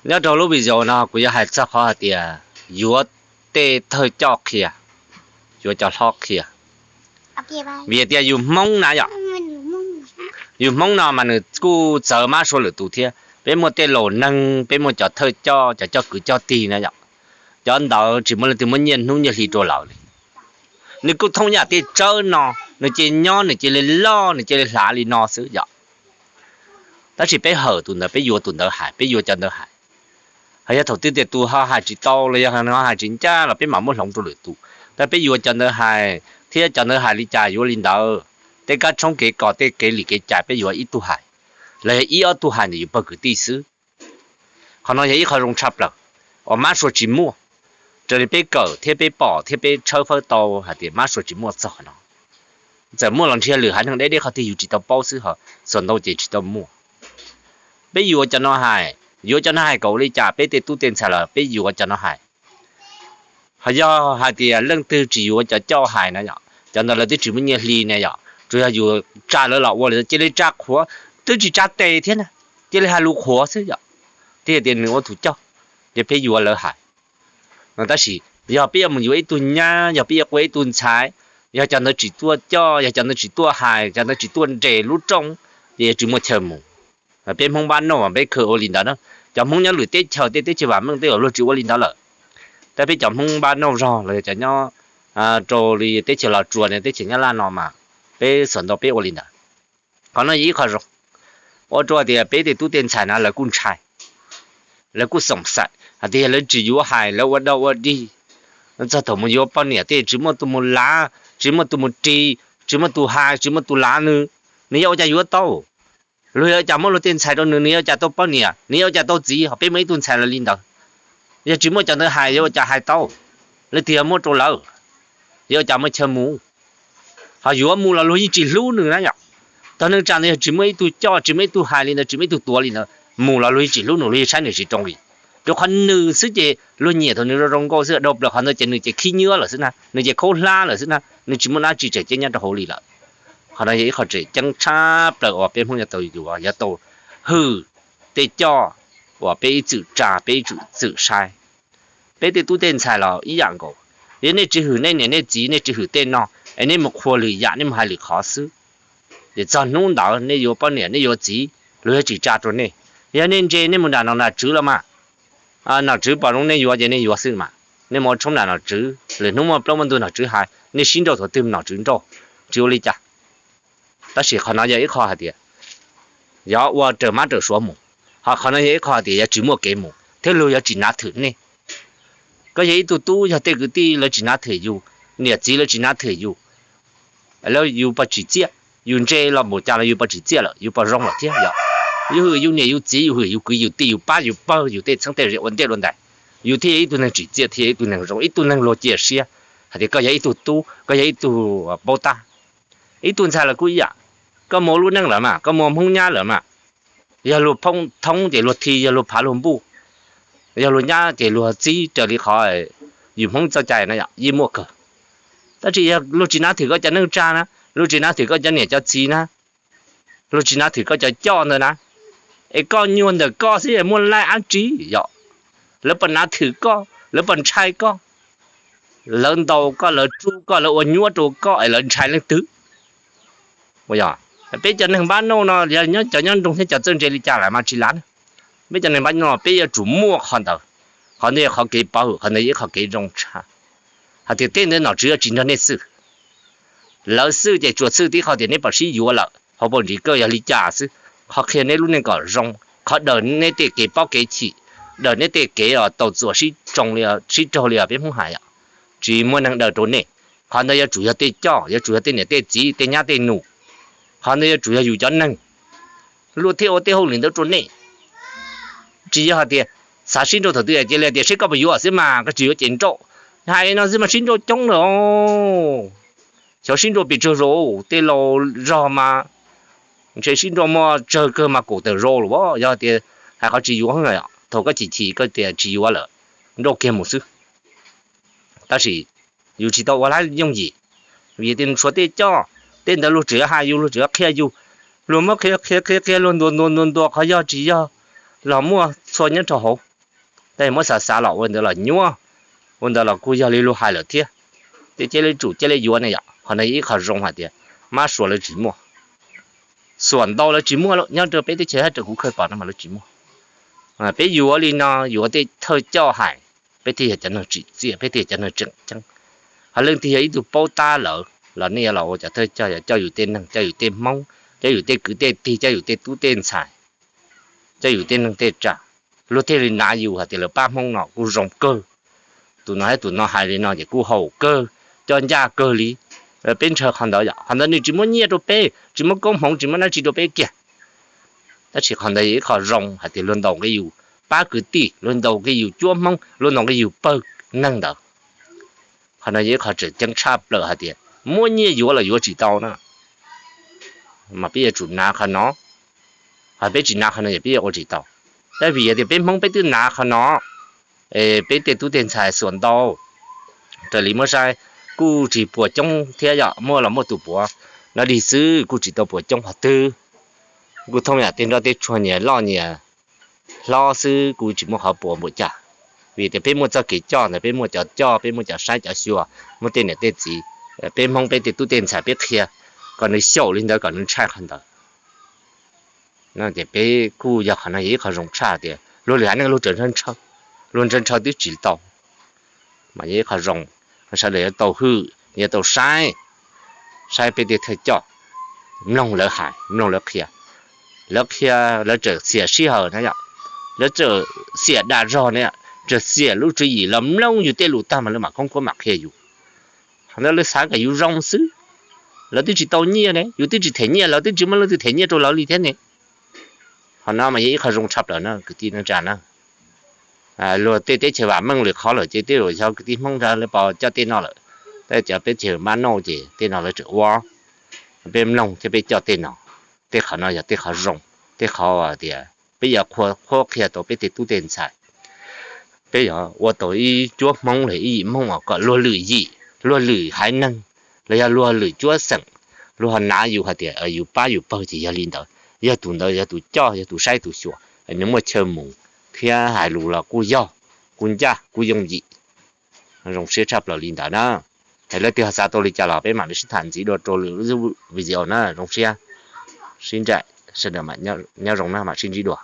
Nyob rau lub video no kuv yuav hais txog qhov hais tias yuav tej thawj coj qhia, yuav cov hlob qhia. Vim tias yus Hmoob na yom, yus Hmoob no mas nws kuj txawv mab sua lwm tus thiab. Peb muaj tej laus neeg, peb muaj cov thawj coj, cov coj kwv coj tij na yom. Cov ntawd tsis muaj leej twg muab nyiaj hnub nyiaj hli rau lawv li. Nws kuj thooj yam tej tsawb no, nws cia li nyob, nws cia li loj, nws cia li hlav li no xwb yom. Tab sis peb hawm tus ntawd, peb yuav tus ntawd hais, peb yuav cov ntawd hais. Hos yog thaum twg tias tus ho hais tsis tau los yog ho hais tsis ncaj los peb mam muab hloov rau lwm tus. Tab peb yuav cov ntawd hais, thiab cov ntawd hais li cas yuav li ntawd. Tej kab tshoob kev kos, tej kev li kev cai peb yuav ib tug hais, los yog ib ob tug hais ntawm yus pawg kwv tij xwb. Qhov no yog ib qho zoo tshaj plaws uas mab sua tsis muaj. Raws li peb kawm thiab peb pom thiab peb tshawb fawb tau hais tias mab sua tsis muaj txog qhov no. Txawm muaj los nrhiav lwm haiv neeg deb deb qhov twg yus tsis tau paub xwb, ho xuas ntau ces tsis tau muaj. Peb yuav cov no hais, yuav cov no hais kom ua li cas peb tej tub tej ntxhais los peb yuav cov no hais. Ho yog hais tias leej twg tsis yuav cov coj hais na yom, cov ntawd lawv twb tsis muaj nyiaj hli na yom, tsuas yog yus tsa lawv los ua li cia li tsa qhuav, twb tsis tsa tes thiab na, cia li hais lus qhuav xwb yom, thiaj tias nws ua tus coj, ces peb yuav lawv hais. Tab sis yog peb yuav mus yuav ib tug nyab, yog peb yuav ua ib tug ntxhais, yog cov ntawd tsis tuaj coj, yog cov ntawd tsis tuaj hais, cov ntawd tsis tuaj nres lub rooj, ces yuav tsis muaj chaw mus. Peb Hmoob npab noj peb khaws ua li ntawd na. Cov Hmoob nyob lwm teb chaws, tej teb chaws vam meej tej luag tsis ua li ntawd lawm. Tab peb cov Hmoob npab noj zog los yog cov nyob rau li teb chaws Los Tsuas ne, teb chaws Nyab Laj no mas peb xuas ntau peb ua li ntawd. Qhov no yog ib qho zoo, ua rau tias peb tej tub tej ntxhais na lawv kuj ntshai, lawv kuj xoom xaim hais tias yog lawv tsis yuav hais lawv ua dog ua dig, txog thaum mus yuav poj niam tej tsis muaj tus mus lav, tsis muaj tus mus ris, tsis muaj tus hais, tsis muaj tus lav nws, nws yuav ua cas yuav tau? Luag yuav ua cas muab luag tej ntxhais rau nws, nws yuav ua cas tau poj niam, nws yuav ua cas tau txiv, ho peb muaj ib tug ntxhais los li ntawd. Yog tsis muaj cov ntawd hais yuav ua cas hais tau? Leej twg yog muab rau lawv? Yuav ua cas muaj chaw mus? Ho yuav mus los luag yeej tsis hlub nws na yom. Tog neej tsa ntawd yog tsis muaj ib tug coj, tsis muaj ib tug hais li ntawd, tsis muaj ib tug tuav li ntawd, mus los luag yeej tsis hlub nws, luag yeej saib nws tsis zoo li. Rau qhov nws xwb ces luag nyiam thaum nws zoo zoo nkauj xwb, dhau plaws qhov ntawd ces nws ces khib nyiab lawm xwb na, nws ces khaub hlab lawm xwb na, nws tsis muaj dab tsi tseem ceeb nyob rau hauv li lawm. Qhov no yog ib qho tseem ceeb tshaj plaws uas peb Hmoob yuav tau yuav, yuav tau hwm tej coj uas peb ib txwm tsa, peb ib txwm saib. Peb tej tub tej ntxhais los ib yam nkaus, yog nej tsis hwm nej niam nej txiv, nej tsis hwm tej no, es nej mus qhuas lwm yam, nej mus hais lwm qhov xwb, ces txog hnub ntawd nej yuav poj niam nej yuav txiv, luag yuav tsis tsa rau nej. Yog nej ntse nej mus nram nom nram tswv los mas, nom tswv pom zoo nej yuav ces nej yuav xwb mas. Nej mus ua tshoob nram nom tswv, lwm hnub muaj plaub muaj ntug nom tswv hais, nej sib nrauj thaum twg nom tswv nrauj, tsis ua li cas. Tab sis qhov no yog ib qho hais tias yog ua raws mab raws suav mus, ho qhov no yog ib qho hais tias yog tsis muaj kev mus thiab luag yuav tsis nav thwm nej. Koj yog ib tug tub, yog tej kwv tij lawv tsis nav thwm yus, niam txiv lawv tsis nav thwm yus, lawv yus puas tsim txiaj? Yus ntse los npaum cas los yus puas tsim txiaj lawm, yus puas zoo lawm thiab yom? Yus hwm yus niam yus txiv, yus hwm yus kwv yus tij, yus pab yus pawg, yus tej txheeb tej ze ua ntej ua ntais, yus thiaj yog ib tug neeg tsim txiaj, thiaj yog ib tug neeg zoo, ib tug neeg luag cia siab hais tias koj yog ib tug tub, koj yog ib tug paub tab. Ib tug ntxhais los kuj ib yam, koj mus ua lub neej lawm mas, koj mus ua Hmoob nyab lawm mas, yog luag phooj thoob ces luag thi, yog luag phav luag npuj, yog luag nyab ces luag txib, raws li qhov yus Hmoob txoj cai na yom, yeej muaj kawg. Tab sis yog luag tsis nav thwm koj cov neej tsa na, luag tsis nav thwm koj cov niam cov txiv na, luag tsis nav thwm koj cov coj ntawd na, es koj nyuag ntawm koj xwb muaj laij dab tsi yom? Lawv puas nav thwm koj, lawv puas ntshai koj? Lawv ntaus koj, lawv tsuj koj, lawv ua nyuab rau koj es lawv ntshai leej twg? Peb cov neeg npab noj no, yog nyob cov nyob nroog thiab cov txawj ntse li cas lawm mas tsis lav. Peb cov neeg npab noj peb yuav tsum muaj qhov ntawd. Qhov ntawd yog qhov kev paub, qhov ntawd yog ib qho kev zoo tshaj. Hais tias tej ntawd nom tswv yuav tsis nrog nej xwb. Lawv xwb ces tsuas xwb tib qho tias neb puas sib yuav lawm, hauv paus ntsis koj yog li cas xwb. Qhov qhia neb lub neej kom zoo, qhov daws neb tej kev paub kev chim, daws neb tej kev tau txuas sib raug li peb Hmoob hais, tsis muaj neeg daws rau nej. Qhov ntawd yuav tsum yog tej coj, yuav tsum yog tej niam tej txiv, tej nyab tej nus. Qhov ntawd yuav tsum yog yus cov neeg, luag thiaj ua tej hauj lwm ntawd rau nej. Tsis yog hais tias xav sib nrauj thaum twg cia li tias seb koj puas yuav xwb mas koj tsis yuav ces nrauj. Hais no xwb mas sib nrauj coob lawm. Xyov sib nrauj pes tsawg zaus, tej laus zog mas ntshe sib nrauj muaj tsawg kawg mas kaum tawm zaus lawm. Yog tias hais qhov tsis yuav, thaum koj chim chim koj tias tsis yuav lawm, nrauj kiag mus xwb. Tab sis yus tsis tau ua lab yooj yim, vim tias nws tshuav tej coj, tej ntawd luag tseem hais yus, luag tseem qhia yus, luag muab qhia qhia qhia qhia luag ntuas ntuas ntuas ntuas qhov yog tsis yog los muaj txhua nyob rau hauv. Tab sis muab xav xav los ua ntawd los nyuaj, ua ntawd los kuj yog li luag hais lawm thiab. Tej cia li tsum cia li yuav ne yom, qhov no yog ib qho zoo hais tias mab suav lawv tsis muaj. Xuam ntau lawv tsis muaj, nyob rau peb teb chaws hab raws kuv khawb pom no mas lawv tsis muaj. Peb yuav li no, yuav tej thawj coj hais, peb thiaj yog cov neeg tsim txiaj, peb thiaj yog cov neeg tseem ceeb. Ho leej twg yog ib tug paub tab lawm los nej yuav los ua cov thawj coj, yog coj yus tej neeg, coj yus tej hmoob, coj yus tej kwv tej tij, coj yus tej tub tej ntxhais, coj yus tej neeg tej tsav. Luag thiaj li nav yus hais tias lawv pab hmoob no kuj zoo kawg. Tus no hab tus no hais li no ces kuj haum kawg, coj ncaj kawg li. Peb ntshaw qhov ntawd yom, qhov ntawd nws tsis muab nyiaj rau peb, tsis muab koob hmoov, tsis muab dab tsi rau peb kiag. Tab sis qhov ntawd yog ib qho zoo hais tias luag ntaus nqi yus pab kwv tij, luag ntaus nqi yus cuab hmoob, luag ntaus nqi yus pawg neeg ntawd. Qhov no yog ib qho tseem ceeb tshaj plaws hais tias muab nyiaj yuav los yuav tsis tau na. Mas peb yuav tsum nav qhov no, ho peb tsis nav qhov no ces peb yuav ua tsis tau. Tab vim yog tias peb hmoob peb twb nav qhov no, es peb tej tub tej ntxhais xuam ntau, raws li muab saib kuj tsis puas coob thiab yom, muaj los muaj tus puav no dig xwb, kuj tsis tau puas coob qhov twg. Kuj thooj yam tej nroj tej tsuag nyias loj nyias hlob xwb, kuj tsis muaj qhov puas npaum cas. Vim tias peb muaj txoj kev coj ntawd, peb muaj cov coj, peb muaj cov saib cov xyuas, muaj tej niam tej txiv, peb hmoob peb tej tub tej ntxhais peb qhia kom nws xyaum li ntawd, kom nws ntshai qhov ntawd. Ces peb kuj yog qhov no yog ib qho zoo tshaj tias luag lwm haiv neeg luag tseem ntshaw, luag ntshaw ntshaw twb tsis tau. Mas yog ib qho zoo, sawv daws yuav tau hwm, yuav tau saib, saib peb tej thawj coj, mloog lawv hais, mloog lawv qhia. Lawv qhia, lawv tseem xiam sij hawm na yom, lawv tseem xiam dag zog na, tseem xiam lub tswv yim los mloog yus tej lus tag mas lawv mam khoob khuab mam qhia yus. Qhov ntawd lawv xav kom yus zoo xwb. Lawv twb tsis tau nyiaj ne, yus twb tsis them nyiaj, lawv twb tsis muaj leej twg them nyiaj rau lawv li thiab ne. Qhov no mas yog ib qho zoo tshaj plaws na kwv tij neej tsa na. Luag tej teb chaws vam meej lwm qhov lawm ces tej zaum xyov kwv tij hmoob nrog lawv pos coj tej no lawm, tab cov peb chaws mab nauj ces tej no lawv tseem ua. Peb mloog thiab peb coj tej no, tej qhov no yog tej qhov zoo, tej qhov tias peb yuav qhuab qhia tau peb tej tub tej ntxhais. Peb yuav ua tau ib cuab hmoob los ib yim hmoob uas kom luag lwm yim, luag lwm haiv neeg, los yog luag lwm cuab xeem, luag ho nav yus hais tias yus pab yus pawg ces yog li ntawd, yog tus ntawd yog tus coj, yog tus saib tus xyuas, nws muaj chaw mus thiab hais lus los kuj yog, kuj ncaj kuj yooj yim. Zoo siab tshaj plaws li ntawd na. Es leej twg ho xav tau li cas los peb mam li sib tham ntxiv dua rau lwm lub video na. Zoo siab, sib ntsib, sawv daws nyob zoo na, mam sib ntsib dua.